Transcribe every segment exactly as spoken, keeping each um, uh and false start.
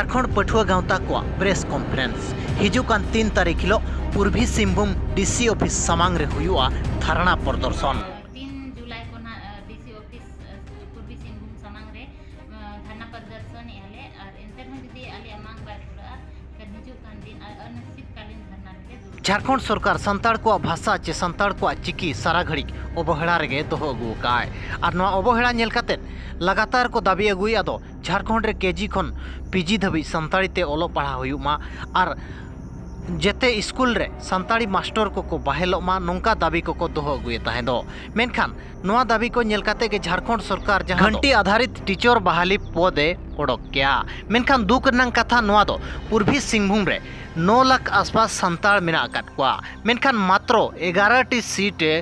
ᱡᱷᱟᱲᱠᱷᱚᱸᱰ ᱯᱟᱹᱴᱷᱩᱣᱟᱹ ᱜᱟᱶᱛᱟ ᱠᱚᱣᱟᱜ ᱯᱨᱮᱥ ᱠᱚᱱᱯᱷᱟᱨᱮᱱᱥ᱾ ᱦᱤᱡᱩᱜ ᱠᱟᱱ ᱛᱤᱱ ᱛᱟᱹᱨᱤᱠᱷ ᱦᱤᱞᱳᱜ ᱯᱩᱨᱵᱷᱤ ᱥᱤᱝᱵᱷᱩᱢ ᱰᱤᱥᱤ ᱚᱯᱷᱤᱥ ᱥᱟᱢᱟᱝ ᱨᱮ ᱦᱩᱭᱩᱜᱼᱟ ᱫᱷᱟᱨᱱᱟ ᱯᱨᱚᱫᱚᱨᱥᱚᱱ᱾ ᱛᱤᱱ ᱡᱩᱞᱟᱭ ᱠᱷᱚᱱᱟᱜ ᱰᱤᱥᱤ ᱚᱯᱷᱤᱥ ᱯᱩᱨᱵᱷᱤ ᱥᱤᱝᱵᱷᱩᱢ ᱥᱟᱢᱟᱝ ᱨᱮ ᱫᱷᱟᱨᱱᱟ ᱯᱨᱚᱫᱚᱨᱥᱚᱱ ᱮᱫᱼᱟ ᱞᱮ᱾ ᱟᱨ ᱮᱱᱛᱮ ᱨᱮᱦᱚᱸ ᱡᱩᱫᱤ ᱟᱞᱮᱭᱟᱜ ᱢᱟᱝ ᱵᱟᱭ ᱯᱩᱨᱟᱹᱜᱼᱟ, ᱠᱷᱟᱱ ᱦᱤᱡᱩᱜ ᱠᱟᱱ ᱫᱤᱱ ᱟᱨ ᱚᱱᱤᱥᱪᱤᱛᱠᱟᱞᱤᱱ ᱫᱷᱟᱨᱱᱟ ᱨᱮᱞᱮ ᱫᱩᱲᱩᱵᱼᱟ᱾ ᱡᱷᱟᱲᱠᱷᱚᱸᱰ ᱥᱚᱨᱠᱟᱨ ᱥᱟᱱᱛᱟᱲ ᱠᱚᱣᱟᱜ ᱵᱷᱟᱥᱟ ᱪᱮ ᱥᱟᱱᱛᱟᱲ ᱠᱚᱣᱟᱜ ᱪᱤᱠᱤ ᱥᱟᱨᱟ ᱜᱷᱟᱹᱲᱤᱡ ᱚᱵᱚᱦᱮᱲᱟ ᱨᱮᱜᱮ ᱫᱚᱦᱚ ᱟᱹᱜᱩ ᱟᱠᱟᱫᱼᱟᱭ᱾ ᱟᱨ ᱱᱚᱣᱟ ᱚᱵᱚᱦᱮᱲᱟ ᱧᱮᱞ ᱠᱟᱛᱮ ᱞᱟᱜᱟᱛᱟᱨ ᱠᱚ ᱫᱟᱹᱵᱤ ᱟᱹᱜᱩᱭᱮᱫᱼᱟ ᱫᱚ ᱡᱷᱟᱲᱠᱷᱚᱸᱰ ᱨᱮ ᱠᱮᱡᱤ ᱠᱷᱚᱱ ᱯᱤᱡᱤ ᱫᱷᱟᱹᱵᱤᱡ ᱥᱟᱱᱛᱟᱲᱤ ᱛᱮ ᱚᱞᱚᱜ ᱯᱟᱲᱦᱟᱣ ᱦᱩᱭᱩᱜ ᱢᱟ ᱟᱨ ᱡᱮᱛᱮ ᱥᱠᱩᱞ ᱨᱮ ᱥᱟᱱᱛᱟᱲᱤ ᱢᱟᱥᱴᱚᱨ ᱠᱚᱠᱚ ᱵᱟᱦᱮᱞᱚᱜ ᱢᱟ, ᱱᱚᱝᱠᱟ ᱫᱟᱹᱵᱤ ᱠᱚᱠᱚ ᱫᱚᱦᱚ ᱟᱹᱜᱩᱭᱮᱫ ᱛᱟᱦᱮᱸ ᱫᱚ᱾ ᱢᱮᱱᱠᱷᱟᱱ ᱱᱚᱣᱟ ᱫᱟᱹᱵᱤ ᱠᱚ ᱧᱮᱞ ᱠᱟᱛᱮ ᱜᱮ ᱡᱷᱟᱲᱠᱷᱚᱸᱰ ᱥᱚᱨᱠᱟᱨ ᱡᱟᱦᱟᱸ ᱫᱚ ᱜᱷᱟᱹᱱᱴᱤ ᱟᱫᱷᱟᱨᱤᱛ ᱴᱤᱪᱚᱨ ᱵᱟᱦᱟᱞᱤ ᱯᱚᱫᱮ ᱚᱰᱚᱠ ᱠᱮᱭᱟ᱾ ᱢᱮᱱᱠᱷᱟᱱ ᱫᱩᱠ ᱨᱮᱱᱟᱜ ᱠᱟᱛᱷᱟ ᱱᱚᱣᱟ ᱫᱚ ᱯᱩᱨᱵᱷᱤ ᱥᱤᱝᱵᱷᱩᱢ ᱨᱮ ᱱᱚ ᱞᱟᱠᱷ ᱟᱥᱯᱟᱥ ᱥᱟᱱᱛᱟᱲ ᱢᱮᱱᱟᱜ ᱟᱠᱟᱫ ᱠᱚᱣᱟ, ᱢᱮᱱᱠᱷᱟᱱ ᱢᱟᱛᱨᱚ ᱮᱜᱟᱨᱚ ᱴᱤ ᱥᱤᱴ ᱮ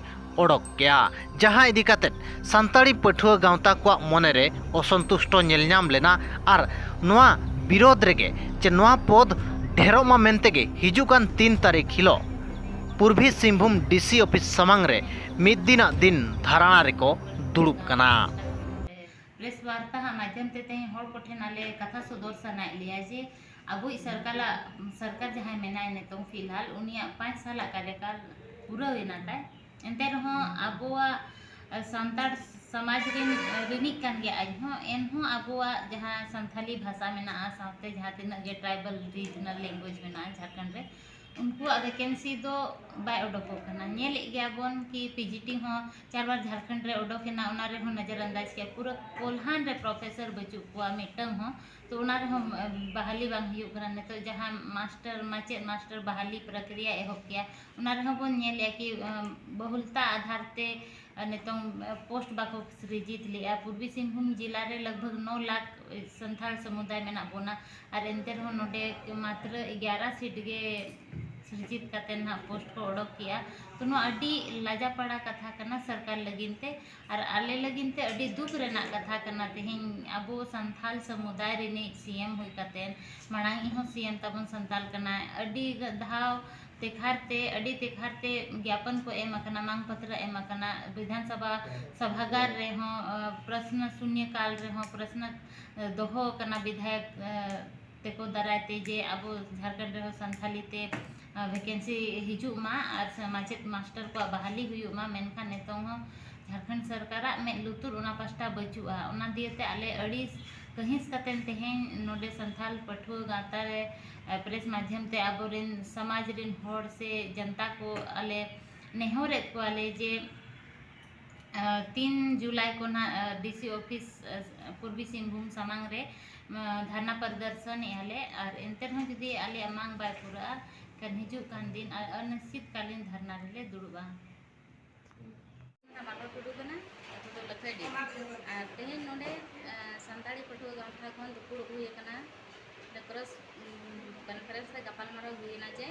ᱚᱰᱚᱠ ᱠᱮᱭᱟ, ᱡᱟᱦᱟᱸ ᱤᱫᱤ ᱠᱟᱛᱮ ᱥᱟᱱᱛᱟᱲᱤ ᱯᱟᱹᱴᱷᱩᱣᱟᱹ ᱜᱟᱶᱛᱟ ᱠᱚᱣᱟᱜ ᱢᱚᱱᱮᱨᱮ ᱚᱥᱚᱱᱛᱩᱥᱴᱚ ᱧᱮᱞ ᱧᱟᱢ ᱞᱮᱱᱟ᱾ ᱟᱨ ᱱᱚᱣᱟ ᱵᱤᱨᱳᱫᱷ ᱨᱮᱜᱮ ᱪᱮ ᱱᱚᱣᱟ ᱯᱚᱫ ᱰᱷᱮᱨᱚᱜ ᱢᱟ ᱢᱮᱱᱛᱮ ᱜᱮ ᱦᱤᱡᱩᱜ ᱠᱟᱱ ᱛᱤᱱ ᱛᱟᱹᱨᱤᱠᱷ ᱦᱤᱞᱳᱜ ᱯᱩᱨᱵᱷᱤ ᱥᱤᱝᱵᱷᱩᱢ ᱰᱤᱥᱤ ᱚᱯᱷᱤᱥ ᱥᱟᱢᱟᱝ ᱨᱮ ᱢᱤᱫ ᱫᱤᱱᱟᱜ ᱫᱤᱱ ᱫᱷᱟᱨᱟᱱᱟ ᱨᱮᱠᱚ ᱫᱩᱲᱩᱵ ᱠᱟᱱᱟ᱾ ᱯᱨᱮᱥ ᱵᱟᱨᱛᱟ ᱦᱟᱜ ᱢᱟᱫᱽᱫᱷᱚᱢ ᱛᱮ ᱛᱮᱦᱮᱧ ᱦᱚᱲ ᱠᱚᱴᱷᱮᱱ ᱟᱞᱮ ᱠᱟᱛᱷᱟ ᱥᱚᱫᱚᱨ ᱥᱟᱱᱟᱭᱮᱫ ᱞᱮᱭᱟ ᱡᱮ ᱟᱵᱚᱭᱤᱡ ᱥᱚᱨᱠᱟᱨᱟᱜ, ᱥᱚᱨᱠᱟᱨ ᱡᱟᱦᱟᱸᱭ ᱢᱮᱱᱟᱭ ᱱᱤᱛᱚᱝ ᱯᱷᱤᱞᱦᱟᱞ, ᱩᱱᱤᱭᱟᱜ ᱯᱟᱸᱪ ᱥᱟᱞᱟᱜ ᱠᱟᱨᱭᱚᱠᱟᱞ ᱯᱩᱨᱟᱹᱣ ᱮᱱᱟ ᱛᱟᱭ, ᱮᱱᱛᱮ ᱨᱮᱦᱚᱸ ᱟᱵᱚᱣᱟᱜ ᱥᱟᱱᱛᱟᱲ ᱥᱚᱢᱟᱡᱽ ᱨᱤᱱ, ᱨᱤᱱᱤᱡ ᱠᱟᱱ ᱜᱮᱭᱟ ᱟᱡ ᱦᱚᱸ, ᱮᱱᱦᱚᱸ ᱟᱵᱚᱣᱟᱜ ᱡᱟᱦᱟᱸ ᱥᱟᱱᱛᱷᱟᱞᱤ ᱵᱷᱟᱥᱟ ᱢᱮᱱᱟᱜᱼᱟ, ᱥᱟᱶᱛᱮ ᱡᱟᱦᱟᱸ ᱛᱤᱱᱟᱹᱜ ᱜᱮ tribal regional language ᱢᱮᱱᱟᱜᱼᱟ ᱡᱷᱟᱲᱠᱷᱚᱸᱰ ᱨᱮ, ᱩᱱᱠᱩᱣᱟᱜ vacancy ᱫᱚ ᱵᱟᱭ ᱚᱰᱚᱠᱚᱜ ᱠᱟᱱᱟ᱾ ᱧᱮᱞᱮᱫ ᱜᱮᱭᱟ ᱵᱚᱱ ᱠᱤ ᱯᱤᱡᱤᱴᱤ ᱦᱚᱸ ᱪᱟᱨ ᱵᱟᱨ ᱡᱷᱟᱲᱠᱷᱚᱸᱰ ᱨᱮ ᱚᱰᱚᱠ ᱮᱱᱟ, ᱚᱱᱟ ᱨᱮᱦᱚᱸ ᱱᱚᱡᱚᱨ ᱟᱱᱫᱟᱡᱽ ᱠᱮᱭᱟ, ᱯᱩᱨᱟᱹ ᱠᱚᱞᱦᱟᱱ ᱨᱮ professor ᱵᱟᱹᱪᱩᱜ ᱠᱚᱣᱟ ᱢᱤᱫᱴᱟᱝ ᱦᱚᱸ, ᱛᱚ ᱚᱱᱟ ᱨᱮᱦᱚᱸ, ᱮ, ᱵᱟᱦᱟᱞᱤ ᱵᱟᱝ ᱦᱩᱭᱩᱜ ᱠᱟᱱᱟ᱾ ᱱᱤᱛᱚᱜ ᱡᱟᱦᱟᱸ ᱢᱟᱥᱴᱟᱨ, ᱢᱟᱪᱮᱫ ᱢᱟᱥᱴᱟᱨ ᱵᱟᱦᱟᱞᱤ ᱯᱨᱚᱠᱨᱤᱭᱟ ᱮᱦᱚᱵ ᱠᱮᱭᱟ, ᱚᱱᱟ ᱨᱮᱦᱚᱸ ᱵᱚᱱ ᱧᱮᱞᱮᱜᱼᱟ ᱠᱤ, ᱮ, ᱵᱚᱦᱩᱞᱛᱟ ᱟᱫᱷᱟᱨ ᱛᱮ, ᱮ, ᱱᱤᱛᱚᱝ, ᱮ, ᱯᱳᱥᱴ ᱵᱟᱠᱚ ᱥᱨᱤᱡᱤᱛ ᱞᱮᱜᱼᱟ᱾ ᱯᱩᱨᱵᱤ ᱥᱤᱝᱵᱷᱩᱢ ᱡᱮᱞᱟ ᱨᱮ ᱞᱟᱜᱽ ᱵᱷᱟᱜᱽ ᱱᱚ ᱞᱟᱠᱷ ᱥᱟᱱᱛᱟᱲ ᱥᱚᱢᱩᱫᱟᱭ ᱢᱮᱱᱟᱜ ᱵᱚᱱᱟ, ᱟᱨ ᱮᱱᱛᱮ ᱨᱮᱦᱚᱸ ᱱᱚᱰᱮ ᱢᱟᱛᱨᱚ ᱮᱜᱟᱨᱚ ᱥᱤᱴ ᱜᱮ ᱥᱨᱤᱡᱤᱛ ᱠᱟᱛᱮ ᱱᱟᱦᱟᱜ ᱯᱳᱥᱴ ᱠᱚ ᱚᱰᱚᱠ ᱠᱮᱜᱼᱟ᱾ ᱛᱚ ᱱᱚᱣᱟ ᱟᱹᱰᱤ ᱞᱟᱡᱟᱯᱟᱲᱟ ᱠᱟᱛᱷᱟ ᱠᱟᱱᱟ ᱥᱚᱨᱠᱟᱨ ᱞᱟᱹᱜᱤᱫ ᱛᱮ, ᱟᱨ ᱟᱞᱮ ᱞᱟᱹᱜᱤᱫ ᱛᱮ ᱟᱹᱰᱤ ᱫᱩᱠ ᱨᱮᱱᱟᱜ ᱠᱟᱛᱷᱟ ᱠᱟᱱᱟ᱾ ᱛᱮᱦᱮᱧ ᱟᱵᱚ ᱥᱟᱱᱛᱷᱟᱞ ᱥᱚᱢᱩᱫᱟᱭ ᱨᱤᱱᱤᱡ ᱥᱤ ᱮᱢ ᱦᱩᱭ ᱠᱟᱛᱮ, ᱢᱟᱲᱟᱝ ᱤᱡ ᱦᱚᱸ ᱥᱤ ᱮᱢ ᱛᱟᱵᱚᱱ ᱥᱟᱱᱛᱟᱞ ᱠᱟᱱᱟᱭ, ᱟᱹᱰᱤ ᱫᱷᱟᱣ ᱛᱮᱠᱷᱟᱨ ᱛᱮ, ᱟᱹᱰᱤ ᱛᱮᱠᱷᱟᱨ ᱛᱮ ᱜᱭᱟᱯᱚᱱ ᱠᱚ ᱮᱢ ᱟᱠᱟᱱᱟ, ᱢᱟᱝ ᱯᱚᱛᱨᱚ ᱮᱢ ᱟᱠᱟᱱᱟ, ᱵᱤᱫᱷᱟᱱ ᱥᱚᱵᱷᱟ ᱥᱚᱵᱷᱟᱜᱟᱨ ᱨᱮᱦᱚᱸ, ᱟᱸ, ᱯᱨᱚᱥᱱᱚ ᱥᱩᱱᱭᱚ ᱠᱟᱞ ᱨᱮᱦᱚᱸ ᱯᱨᱚᱥᱱᱚ, ᱟᱸ, ᱫᱚᱦᱚ ᱟᱠᱟᱱᱟ ᱵᱤᱫᱷᱟᱭᱚᱠ, ᱟᱸ, ᱛᱮᱠᱚ ᱫᱟᱨᱟᱭ ᱛᱮ ᱡᱮ ᱟᱵᱚ ᱡᱷᱟᱲᱠᱷᱚᱸᱰ ᱨᱮᱦᱚᱸ ᱥᱟᱱᱛᱷᱟᱞᱤ ᱛᱮ ᱵᱷᱮᱠᱮᱱᱥᱤ ᱦᱤᱡᱩᱜ ᱢᱟ ᱟᱨ ᱢᱟᱪᱮᱫ ᱢᱟᱥᱴᱟᱨ ᱠᱚᱣᱟᱜ ᱵᱟᱦᱟᱞᱤ ᱦᱩᱭᱩᱜ ᱢᱟ, ᱢᱮᱱᱠᱷᱟᱱ ᱱᱤᱛᱚᱝ ᱦᱚᱸ ᱡᱷᱟᱲᱠᱷᱚᱸᱰ ᱥᱚᱨᱠᱟᱨᱟᱜ ᱢᱮᱫ ᱞᱩᱛᱩᱨ ᱚᱱᱟ ᱯᱟᱥᱴᱟ ᱵᱟᱹᱪᱩᱜᱼᱟ᱾ ᱚᱱᱟ ᱫᱤᱭᱮ ᱛᱮ ᱟᱞᱮ ᱟᱹᱲᱤᱥ ᱠᱟᱹᱦᱤᱥ ᱠᱟᱛᱮᱱ ᱛᱮᱦᱮᱧ ᱱᱚᱰᱮ ᱥᱟᱱᱛᱷᱟᱞ ᱯᱟᱹᱴᱷᱩᱣᱟᱹ ᱜᱟᱶᱛᱟ ᱨᱮ ᱯᱨᱮᱥ ᱢᱟᱫᱽᱫᱷᱚᱢ ᱛᱮ ᱟᱵᱚᱨᱮᱱ ᱥᱚᱢᱟᱡᱽ ᱨᱮᱱ ᱦᱚᱲ ᱥᱮ ᱡᱚᱱᱛᱟ ᱠᱚ ᱟᱞᱮ ᱱᱮᱦᱚᱨᱮᱫ ᱠᱚᱣᱟᱞᱮ ᱡᱮ ᱛᱤᱱ ᱡᱩᱞᱟᱭ ᱠᱚ ᱱᱟᱦᱟᱜ ᱰᱤ ᱥᱤ ᱚᱯᱷᱤᱥ ᱯᱩᱨᱵᱤ ᱥᱤᱝᱵᱷᱩᱢ ᱥᱟᱢᱟᱝ ᱨᱮ ᱫᱷᱟᱨᱱᱟ ᱯᱨᱚᱫᱚᱨᱥᱚᱱ ᱮᱫᱼᱟ ᱞᱮ᱾ ᱟᱨ ᱮᱱᱛᱮ ᱨᱮᱦᱚᱸ ᱡᱩᱫᱤ ᱟᱞᱮᱭᱟᱜ ᱢᱟᱝ ᱵᱟᱭ ᱯᱩᱨᱟᱹᱜᱼᱟ, ᱠᱷᱟᱱ ᱦᱤᱡᱩᱜ ᱠᱟᱱ ᱫᱤᱱ ᱟᱨ ᱚᱱᱤᱥᱪᱤᱛᱠᱟᱞᱤᱱ ᱫᱷᱟᱨᱱᱟ ᱨᱮᱞᱮ ᱫᱩᱲᱩᱵᱼᱟ᱾ ᱢᱟᱞᱚ ᱴᱩᱰᱩ ᱠᱟᱱᱟ, ᱟᱹᱛᱩ ᱫᱚ ᱞᱟᱹᱠᱷᱟᱹᱭᱰᱤ᱾ ᱟᱨ ᱛᱮᱦᱮᱧ ᱱᱚᱰᱮ ᱥᱟᱱᱛᱟᱲᱤ ᱯᱟᱹᱴᱷᱩᱣᱟᱹ ᱜᱟᱶᱛᱟ ᱠᱷᱚᱱ ᱫᱩᱯᱩᱲᱩᱵ ᱦᱩᱭ ᱟᱠᱟᱱᱟ᱾ ᱯᱨᱮᱥ ᱠᱚᱱᱯᱷᱟᱨᱮᱱᱥ ᱨᱮ ᱜᱟᱯᱟᱞᱢᱟᱨᱟᱣ ᱦᱩᱭᱮᱱᱟ ᱡᱮ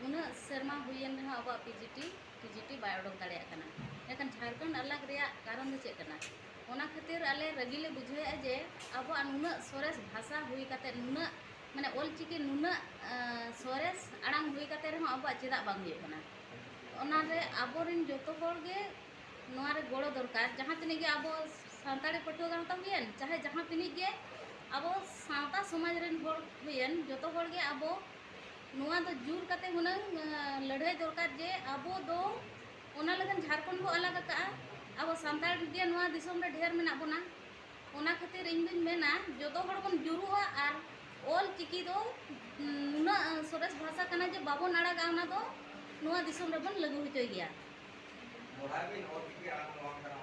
ᱩᱱᱟᱹᱜ ᱥᱮᱨᱢᱟ ᱦᱩᱭᱮᱱ ᱨᱮᱦᱚᱸ ᱟᱵᱚᱣᱟᱜ P G T P G T ᱵᱟᱭ ᱚᱰᱚᱠ ᱫᱟᱲᱮᱭᱟᱜ ᱠᱟᱱᱟ᱾ ᱮᱱᱠᱷᱟᱱ ᱡᱷᱟᱲᱠᱷᱚᱸᱰ ᱟᱞᱟᱜᱽ ᱨᱮᱭᱟᱜ ᱠᱟᱨᱚᱱ ᱫᱚ ᱪᱮᱫ ᱠᱟᱱᱟ? ᱚᱱᱟ ᱠᱷᱟᱹᱛᱤᱨ ᱟᱞᱮ ᱨᱟᱹᱜᱤ ᱞᱮ ᱵᱩᱡᱷᱟᱹᱣᱮᱫᱼᱟ ᱡᱮ ᱟᱵᱚᱣᱟᱜ ᱱᱩᱱᱟᱹᱜ ᱥᱚᱨᱮᱥ ᱵᱷᱟᱥᱟ ᱦᱩᱭ ᱠᱟᱛᱮ, ᱱᱩᱱᱟᱹᱜ ᱢᱟᱱᱮ ᱚᱞ ᱪᱤᱠᱤ ᱱᱩᱱᱟᱹᱜ ᱥᱚᱨᱮᱥ ᱟᱲᱟᱝ ᱦᱩᱭ ᱠᱟᱛᱮ ᱨᱮᱦᱚᱸ ᱟᱵᱚᱣᱟᱜ ᱪᱮᱫᱟᱜ ᱵᱟᱝ ᱦᱩᱭᱩᱜ ᱠᱟᱱᱟ? ᱚᱱᱟᱨᱮ ᱟᱵᱚᱨᱮᱱ ᱡᱚᱛᱚ ᱦᱚᱲ ᱜᱮ ᱱᱚᱣᱟ ᱨᱮ ᱜᱚᱲᱚ ᱫᱚᱨᱠᱟᱨ᱾ ᱡᱟᱦᱟᱸ ᱛᱤᱱᱟᱹᱜ ᱜᱮ ᱟᱵᱚ ᱥᱟᱱᱛᱟᱲᱤ ᱯᱟᱹᱴᱷᱩᱣᱟᱹ ᱜᱟᱶᱛᱟ ᱦᱩᱭᱮᱱ, ᱪᱟᱦᱮ ᱡᱟᱦᱟᱸ ᱛᱤᱱᱟᱹᱜ ᱜᱮ ᱟᱵᱚ ᱥᱟᱶᱛᱟ ᱥᱚᱢᱟᱡᱽ ᱨᱮᱱ ᱦᱚᱲ ᱦᱩᱭᱮᱱ, ᱡᱚᱛᱚ ᱦᱚᱲ ᱜᱮ ᱟᱵᱚ ᱱᱚᱣᱟ ᱫᱚ ᱡᱳᱨ ᱠᱟᱛᱮ ᱦᱩᱱᱟᱹᱝ ᱞᱟᱹᱲᱦᱟᱹᱭ ᱫᱚᱨᱠᱟᱨ ᱡᱮ ᱟᱵᱚ ᱫᱚ ᱚᱱᱟ ᱞᱟᱹᱜᱤᱫ ᱡᱷᱟᱲᱠᱷᱚᱸᱰ ᱵᱚ ᱟᱞᱟᱜ ᱟᱠᱟᱫᱼᱟ᱾ ᱟᱵᱚ ᱥᱟᱱᱛᱟᱲ ᱜᱮ ᱱᱚᱣᱟ ᱫᱤᱥᱚᱢ ᱨᱮ ᱰᱷᱮᱨ ᱢᱮᱱᱟᱜ ᱵᱚᱱᱟ᱾ ᱚᱱᱟ ᱠᱷᱟᱹᱛᱤᱨ ᱤᱧ ᱫᱩᱧ ᱢᱮᱱᱟ, ᱡᱚᱛᱚ ᱦᱚᱲ ᱵᱚᱱ ᱡᱩᱨᱩᱜᱼᱟ ᱟᱨ ᱚᱞ ᱪᱤᱠᱤ ᱫᱚ ᱱᱩᱱᱟᱹᱜ ᱥᱚᱨᱮᱥ ᱵᱷᱟᱥᱟ ᱠᱟᱱᱟ ᱡᱮ ᱵᱟᱵᱚᱱ ᱟᱲᱟᱜᱟ, ᱚᱱᱟ ᱫᱚ ᱱᱚᱣᱟ ᱫᱤᱥᱚᱢ ᱨᱮᱵᱚᱱ ᱞᱟᱹᱜᱩ ᱦᱚᱪᱚᱭ ᱜᱮᱭᱟ᱾